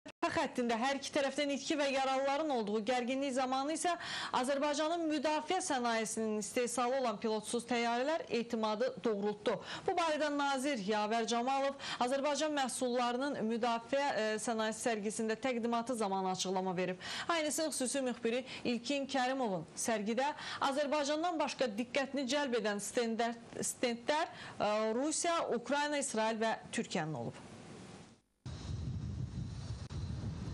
Xəttində hər iki tərəfdən itki və yaralıların olduğu gərginlik zamanı isə Azərbaycanın müdafiə sənayesinin istehsalı olan pilotsuz təyyarələr etimadı doğrultdu. Bu barədə Nazir Yavər Camalov Azərbaycan məhsullarının müdafiə sənayesi sərgisində təqdimatı zamanı açıqlama verib. Aynısı xüsusi müxbiri İlkin Kərimovun sərgidə Azərbaycandan başqa diqqətini cəlb edən stendlər Rusiya, Ukrayna, İsrail və Türkiyənin olub.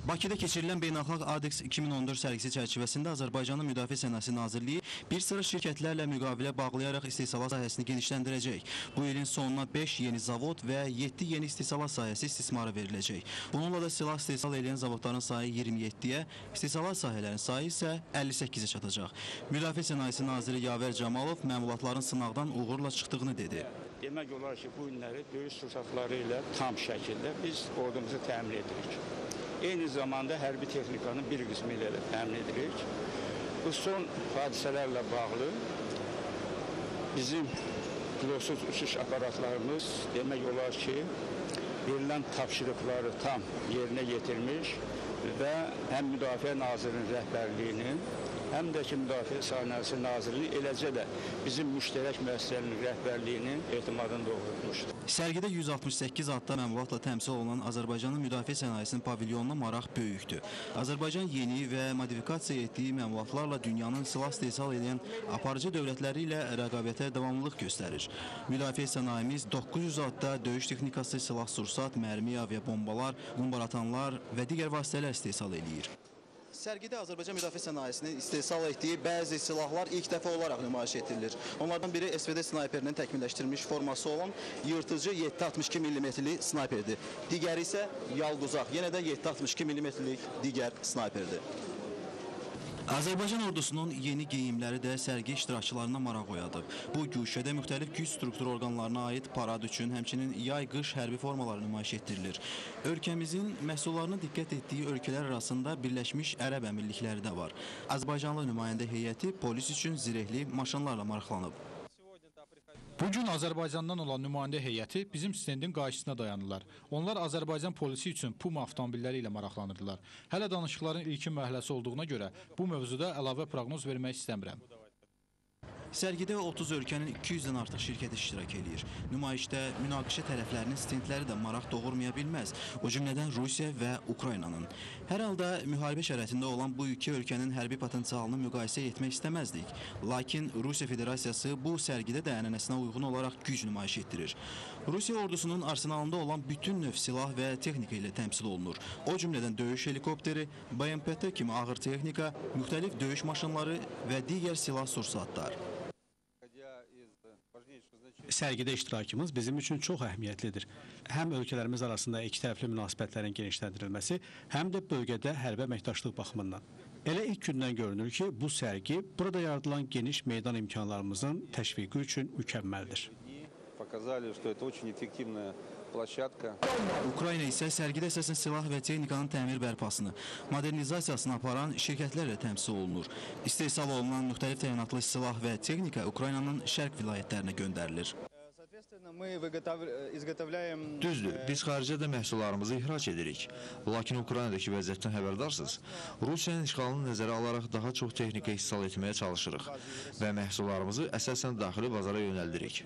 Bakıda keçirilən Beynəlxalq ADEX 2014 sərgisi çərçivəsində Azərbaycanın Müdafiə Sənayesi Nazirliyi bir sıra şirkətlərlə müqavilə bağlayaraq istehsalat sahəsini genişləndirəcək. Bu ilin sonuna 5 yeni zavod və 7 yeni istehsalat sahəsi istismara veriləcək. Bununla da silah istehsal edən zavodların sayı 27-yə, istehsalat sahələrinin sayı isə 58-ə çatacaq. Müdafiə Sənayesi Naziri Yavər Camalov məmulatların sınaqdan uğurla çıxdığını dedi. Demək olar ki, bu günləri döyüş sursatları ilə tam şəkildə biz ordumuzu təmin edirik. Eyni zamanda hərbi texnikanın bir qismi ilə də təmin edirik. Bu son hadisələrlə bağlı bizim pilotsuz uçuş aparatlarımız demək olar ki, verilən tapşırıqları tam yerinə yetirmiş və həm Müdafiə Nazirinin rəhbərliyinin, həm də ki, Müdafiə Sənayesi Nazirliyi, eləcə də bizim müştərək müəssisənin rəhbərliyinin etimadını doğrultmuşdur. Sərgidə 168 adda məmulatla təmsil olunan Azərbaycanın müdafiə sənayesinin pavilyonuna maraq böyükdür. Azərbaycan yeni və modifikasiya etdiyi məmulatlarla dünyanın silah istehsal edən aparıcı dövlətləri ilə rəqabətə davamlılıq göstərir. Müdafiə sənayemiz 900 adda döyüş texnikası, silah-sursat, mərmi, aviabombalar, qumbaratanlar və digər vasitələr istehsal eləyir. Sərgidə Azərbaycan Müdafiə Sənayesinin istehsal etdiyi bəzi silahlar ilk dəfə olaraq nümayiş etdirilir. Onlardan biri SVD snayperinin təkmilləşdirilmiş forması olan yırtıcı 7,62 mm-lik snayperdir. Digəri isə yalquzaq, yenə də 7,62 mm-lik digər snayperdir. Azərbaycan ordusunun yeni geyimləri də sərgi iştirakçılarına maraq oyadıb. Bu güşədə müxtəlif güc struktur orqanlarına aid parad üçün həmçinin yay-qış hərbi formaları nümayiş etdirilir. Ölkəmizin məhsullarına diqqət etdiyi ölkələr arasında Birləşmiş Ərəb Əmirlikləri də var. Azərbaycanlı nümayəndə heyəti polis üçün zirehli maşınlarla maraqlanıb. Bugün Azərbaycandan olan nümayəndə heyəti bizim stendin qarşısına dayanırlar. Onlar Azərbaycan polisi üçün Puma avtomobilləri ilə maraqlanırdılar. Hələ danışıqların ilkin mərhələsi olduğuna görə bu mövzuda əlavə proqnoz vermək istəmirəm. Sərgidə 30 ölkənin 200-dən artıq şirkəti iştirak eləyir. Nümayişdə münaqişə tərəflərinin stendləri də maraq doğurmaya bilməz. O cümlədən Rusiya və Ukraynanın. Hər halda müharibə şəraitində olan bu iki ölkənin hərbi potensialını müqayisə etmək istəməzdik. Lakin Rusiya Federasiyası bu sərgidə də ənənəsinə uyğun olaraq güc nümayiş etdirir. Rusiya ordusunun arsenalında olan bütün növ silah və texnika ilə təmsil olunur. O cümlədən döyüş helikopteri, BMPT kimi ağır texnika, müxtəlif döyüş maşınları və digər silah-sursatlar. Sərgidə iştirakımız bizim üçün çox əhəmiyyətlidir. Həm ölkələrimiz arasında iki tərəfli münasibətlərin genişləndirilməsi, həm də bölgədə hərbi əməkdaşlıq baxımından. Elə ilk gündən görünür ki, bu sərgi burada yaradılan geniş meydan imkanlarımızın təşviqi üçün mükəmməldir. Ukrayna isə sərgidə əsasən silah və texnikanın təmir bərpasını, modernizasiyasını aparan şirkətlərlə təmsil olunur. İstehsal olunan müxtəlif təyinatlı silah və texnika Ukraynanın şərq vilayətlərinə göndərilir. Düzdür, biz xaricə də məhsullarımızı ixrac edirik. Lakin Ukraynadakı vəziyyətdən xəbərdarsınız. Rusiyanın işğalını nəzərə alaraq daha çox texnika istehsal etməyə çalışırıq və məhsullarımızı əsasən daxili bazara yönəldirik.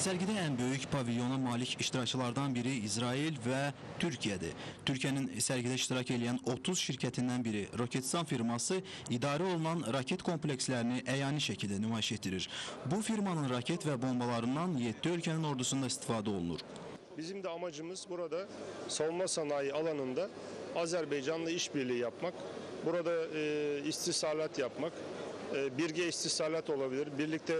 Sərgidə ən böyük pavilyona malik iştirakçılardan biri İsrail və Türkiyədir. Türkiyənin sərgidə iştirak edən 30 şirkətindən biri Roketsan firması idarə olunan raket komplekslərini əyani şəkildə nümayiş etdirir. Bu firmanın raket və bombalarından 7 ölkənin ordusunda istifadə olunur. Bizim de amacımız burada savunma sanayi alanında Azerbaycan'la işbirliği yapmak, burada istihsalat yapmak, birge istihsalat olabilir, birlikte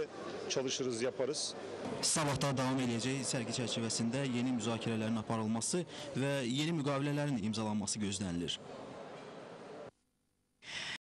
çalışırız, yaparız. Sabahda davam edəcək sərgi çərçivəsində yeni müzakirələrin aparılması və yeni müqavilələrin imzalanması gözlənilir.